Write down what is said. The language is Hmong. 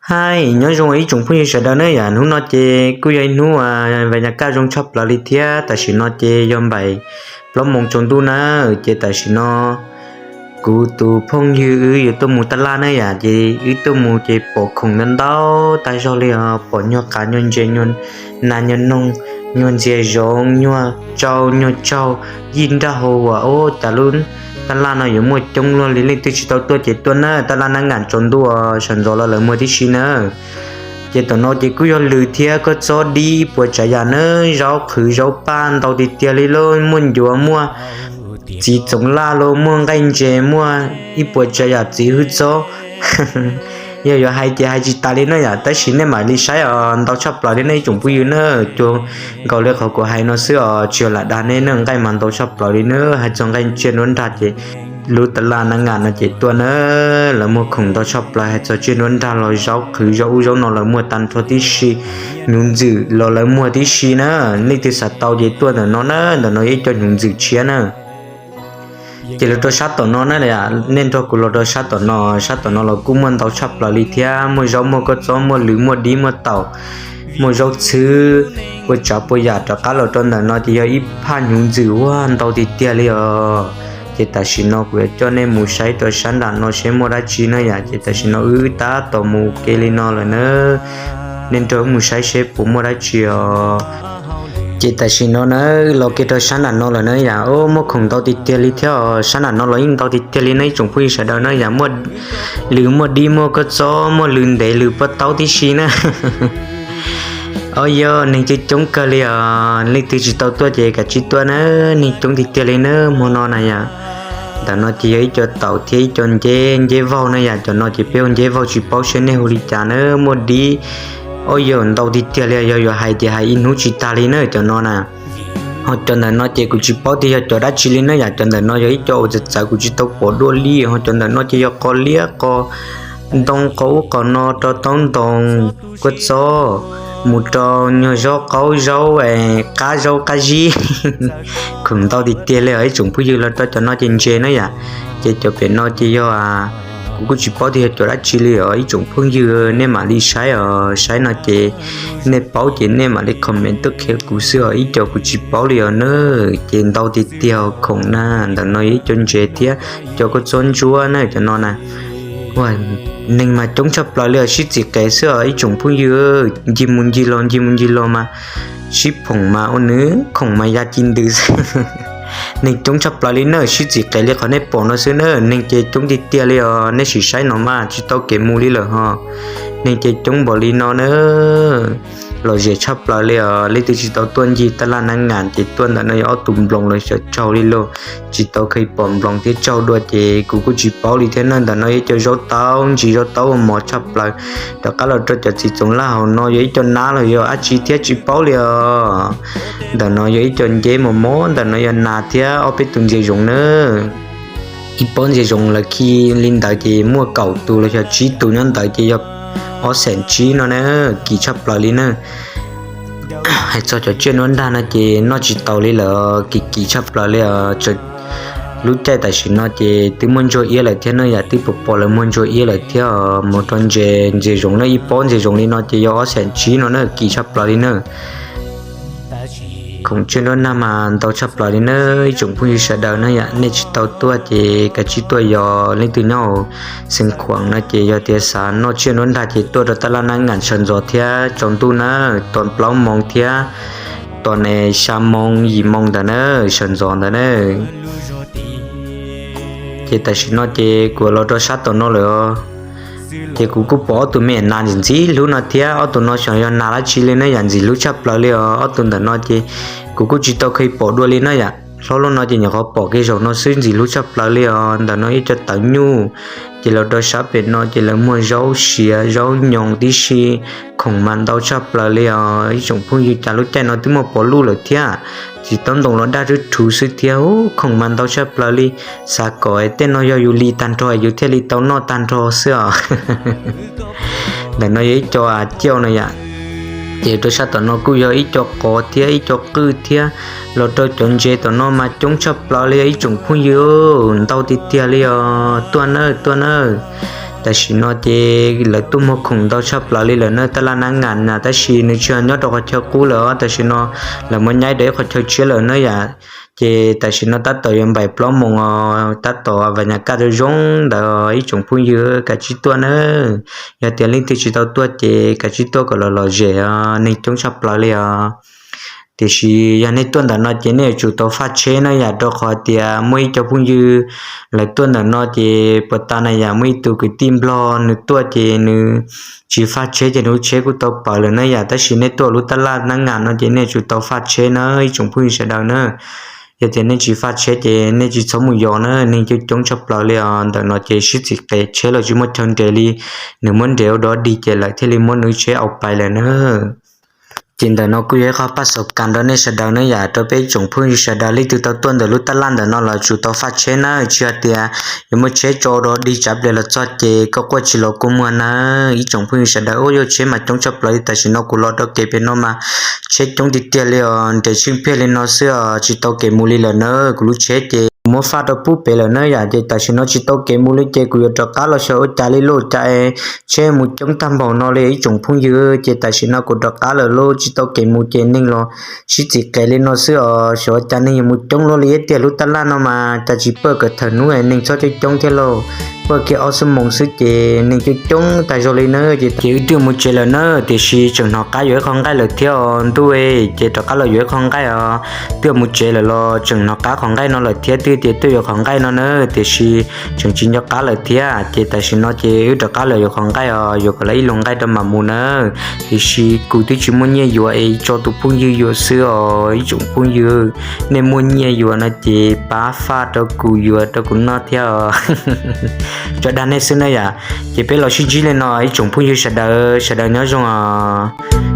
Hais nyob zoo ib tsoom phooj ywg sawv daws na yom, hnub no ces kuj yog ib hnub vas nyas kaj zoo tshaj plaws li thiab. Tam sim no ces yog npaim plaub moos tsaus ntuj na, ces tam sim no kuv tus phooj ywg wb yuav tuaj mus taj laj na yom, ces wb tuaj mus ces pom khoom ntau ntau tag zog li os, pom nyuag qav nyuag ntses nyuag nas nyuag noog nyuag ntxias zoov nyuag tsau nyuag tsaug yij nraj hau uas ub cas lub taj laj no yuav muaj coob luaj li, leej twg tsis tau tuaj ces tuaj na, taj laj nab ngas tsaus ntuj sawv ntxov los lawv muag tib si na. Ces tom no ces kuj yog lws thiab koj txob dib ib puas tsav yam na, zaub qhwv zaub paj ntau tiag tiag li lauj, muaj ncuav muaj txiv txoov laj lauj, muaj nqaij ntses muaj ib puas tsav yam txiv hwj txob. Yog yuav hais ces hais tsis tas li na yom, tab sis nej mam li saib os, ntau tshaj plaws li nej ib tsoom phooj ywg na, cuag nkaus li qhov kuv hais no xwb os, tsis yog lam dag nej na, nqaij mas ntau tshaj plaws li na, hais txog nqaij tsiaj nruab nrag ces lub taj laj nab ngas no ces tuaj na, lawv muag khoom ntau tshaj plaws, hais txog tsiaj nruab nrag los zaub qhwv zaub ub zaub no lawv muag tag nrho tib si, hnyuv ntxwm los lawv muag tib si na, leej twg xav tau ces tuaj ntawm no na, ntawm no yog ib co hnyuv ntxwm tshiab na. Ces los rau sab tom no na, nej nrog kuv los rau sab tom no, sab tom no los kuj muaj ntau tshaj plaws li thiab, muaj zaub muaj koj txob muaj lws muaj dib muaj taum, muaj zaub txhwb, puas tsav puas yam rov qab los rau ntawm no ces yog ib phaj hnyuv ntxwm ua ntau tiag tiag li os. Ces tam sim no kuv yuav coj nej mus saib rau sab nram no seb muaj dab tsi na yom, ces tam sim no wb tab tom mus ke li no lawm na, nej nrog wb mus saib seb puas muaj dab tsi os. Ces tam sim no na los ke rau sab nram no lawm na yom, muaj khoom ntau tiag tiag li thiab os, sab nram no los yeej ntau tiag tiag li na ib tsoom phooj ywg sawv daws na yom, muaj lws muaj dib muaj koj txob muaj lws ntev lws pob taub tib si na. Os yog neeg coob coob kawg li os, leej twg tsis tau tuaj ces kav tsij tuaj na, neeg coob tiag tiag li na hmo no na yom. Ntawm no ces yog ib co taum thiab ib co nceb, nceb vaug na yom, cov no ces peb hu nceb vaug tsis paub seb nej hu li cas na, muaj dib. Os yog ntau tiag tiag li, yog yuav hais ces hais ib hnub tsis tag li na cov no na. Ho cov ntawm no ces kuv tsis paub tias yog cov dab tsi li na yom, cov ntawm no yog ib co uas txawv txawv kuv tsis tau pom dua li, ho cov ntawm no ces yog qos liab qos ntoo qos ub qos no rau taub ntoo kua txob mus rau nyuag zaub qaub zaub qab zaub qab zib. Khoom ntau tiag tiag li os ib tsoom phooj ywg, los rau cov no ces ntses na yom. Ces cov pem no ces yog, kuv kuj tsis paub tias yog cov dab tsi li os ib tsoom phooj ywg, nej mam li saib os, saib no ces nej paub ces nej mam li comment tuaj qhia kuv xwb os, ib co kuv tsis paub li os na. Ces ntau tiag tiag khoom na, ntawm no yog ib co ntses thiab cov kua txob ntsuab na cov no na. Ua, neeg mas coob tshaj plaws li os, sib txim qev xwb os ib tsoom phooj ywg, ncig mus ncig los ncig mus ncig los mas sib phoom mas ua nws khoom mas ya ci ntws xwb. Neeg coob tshaj plaws li na, sib txim qev li qhov nej pom no xwb na, neeg ces coob tiag tiag li os, nej sim saib no mas tsis tau kev mus li lawm ho. Neeg ces coob npaum li no na, lom zem tshaj plaws li os, leej twg tsis tau tuaj ncig taj laj nab ngas ces tuaj ntawm no yog ob tug nploos los xyov tsaug li lauj, tsis tau kheev pom nploos thiab tsaug dua ces kuv kuj tsis paub li thiab na, ntawm no yog ib co zaub taub ntsis zaub taub ua mos tshaj plaws, rov qab los rau cov txiv txoov laj hauv no yog ib co nab los yog dab tsi thiab tsis paub li os. Ntawm no yog ib co nceb mos mos, ntawm no yog nas thiab ob peb tus ntxias zoov na. Ib pob ntxias zoov lawv khi li ntawd ces muaj kaum tus los yog tsib tus nyob ntawd ces yog ob xeem tsib no na, kim tshaj plaws li na. Hais txog cov tsiaj nruab nrag no ces noj tsis taus li lawm, kim kim tshaj plaws li os. Lub caij tam sim no ces twb muaj ntsuag iab lawm thiab na yom, twb pom pom lawv muag ntsuag iab lawm thiab os, mus rau ntses ntxias zoov na, ib pob ntxias zoov li no ces yog ob xeem tsib no na, kim tshaj plaws li na. Khoom tsiaj nruab nrag mas ntau tshaj plaws li na ib tsoom phooj ywg sawv daws na yom, nej tsis tau tuaj ces kav tsij tuaj, yog leej twg nyob hauv Xeev Khuam no ces yog tias xav noj tsiaj nruab nrag ces tuaj rau taj laj nab ngas sawv ntxov thiab tsaus ntuj na, tom plaub moos thiab tom ne xya moos yim moos ntawd na, sawv ntxov ntawd na. Ces tam sim no ces kuv los rau sab tom no lawm os. Ces kuv kuj pom ob tug me nas ntxim ntxim hlub no thiab, ob tug no xyov yog nas dab tsi li na yom, ntxim hlub tshaj plaws li os. Ob tug ntawm no ces kuv kuj tsis tau kheev pom dua li na yom, hlob loj no ces nyuam qhuav pom kiag zaum no xwb, ntxim hlub tshaj plaws li os. Ntawm no ib co tawv nyuj. Ces los rau sab pem no ces lawv muag zaub siav zaub nyoos tib si, khoom mas ntau tshaj plaws li os ib tsoom phooj ywg, cas lub caij no twb muaj pov luj lawm thiab. Txiv taub ntoo los daj rhuv rhuv xwb thiab, khoom mas ntau tshaj plaws li. Xav kom tej no yog yus li tag nrho yus thiaj li tau noj tag nrho xwb os. Ntawm no yog ib co ciauj no yom. Ces rau sab tom no kuj yog ib co qos thiab ib co qwj thiab, los rau cov ntses tom no mas coob tshaj plaws li os ib tsoom phooj ywg, ntau tiag tiag li os. Tuaj nawb, tuaj nawb. Tam sim no ces lawv tuaj muag khoom ntau tshaj plaws li lawm na, taj laj nab ngas na, tab sis nws tsis nyob rau qhov chaw qub lawm os. Tam sim no lawv muab nyaib rau ib qhov chaw tshiab lawm na yom. Ces tam sim no tab tom yuav npaim plaub moos os, tab tom vas nyas kaj zoo zoo ntawd ib tsoom phooj ywg, kav tsij tuaj na. Yog tias leej twg tsis tau tuaj ces kav tsij tuaj kom los lom zem os, neeg coob tshaj plaws li os. Tiam sis yog nej tuaj ntawm no ces nej yuav tsum tau faj tsheb na yom, rau qhov tias muaj ib co phooj ywg lawv tuaj ntawm no ces puas tas na yom, muaj ib tug kwv tij Nplog nws tuaj ces nws tsis faj tsheb ces nws lub tsheb kuj tau pawv lawm na yom. Tab sis nej tuaj lub taj laj nab ngas no ces nej yuav tsum tau faj tsheb na ib tsoom phooj ywg sawv daws na. Yog tias nej tsis faj tsheb ces nej tsis txhob mus yos na, neeg coob coob tshaj plaws li os. Ntawm no ces sib txiv qev, tsheb los tsis muaj chaw nres li, nws muab nres ua dog dig ces lawv thiaj li muab nws tsheb ua pais lawm na. Ces ntawm no kuj yog ib qho paj xaus kas rau nej sawv daws na yom, rau peb ib tsoom phooj ywg sawv daws, leej twg tau tuaj ntawm lub taj laj ntawm no los tsum tau faj tsheb na, tsis hais tias yuav muaj tsheb tso dog dig tsav pliag los txog ces koj quaj tsis los kua muag na. Ib tsoom phooj ywg sawv daws, ua yog tsheb mas coob tshaj plaws li, tam sim no kuv los rau kev pem no mas tsheb coob tiag tiag li os, nres tsheej phiaj li no xwb os, tsis tau kev mus li lawm na. Kuv lub tsheb ces kuv muab faj rau pub pem lawm na yom, ces tam sim no tsis tau kev mus li ces kuv yuav rov qab los xyov ua cas li lauj, cas tsheb mus coob tag npaum no li ib tsoom phooj ywg. Ces tam sim no kuv rov qab lawm lauj, tsis tau kev mus ces neeg los sib txiv qev li no xwb os, xyov ua cas neeg yuav mus coob luaj li tiag. Lub taj laj no mas cas tsis pawj kom thaum hnub neeg txhob coob coob thiab lauj, pawj kiag ob xuab moos xwb ces neeg coob coob tag zog li na. Ces ces wb twb mus tsev lawm na, tiam sis tseem hnov qab yuav ib qho nqaij lawm thiab os ntuj, ces rov qab los yuav ib qho nqaij os. Twb mus tsev lawm los tseem hnov qab qhov nqaij no lawm thiab, twb tias tuaj yuav qhov nqaij no na, tiam sis tseem tsis nco qab lawm thiab. Ces tam sim no ces wb rov qab los yuav qhov nqaij os, yuav kom lawv ib lub nqaij rau mam mus na. Tiam sis kuv twb tsis muaj nyiaj yuav es tso tus phooj ywg yuav xwb os. Ib tsoom phooj ywg, nej muaj nyiaj yuav no ces pab faj rau kuv yuav rau kuv noj thiab os. Tso dag nej xwb na yom. Ces peb los sib ntsib li no ib tsoom phooj ywg sawv daws, sawv daws nyob zoo os.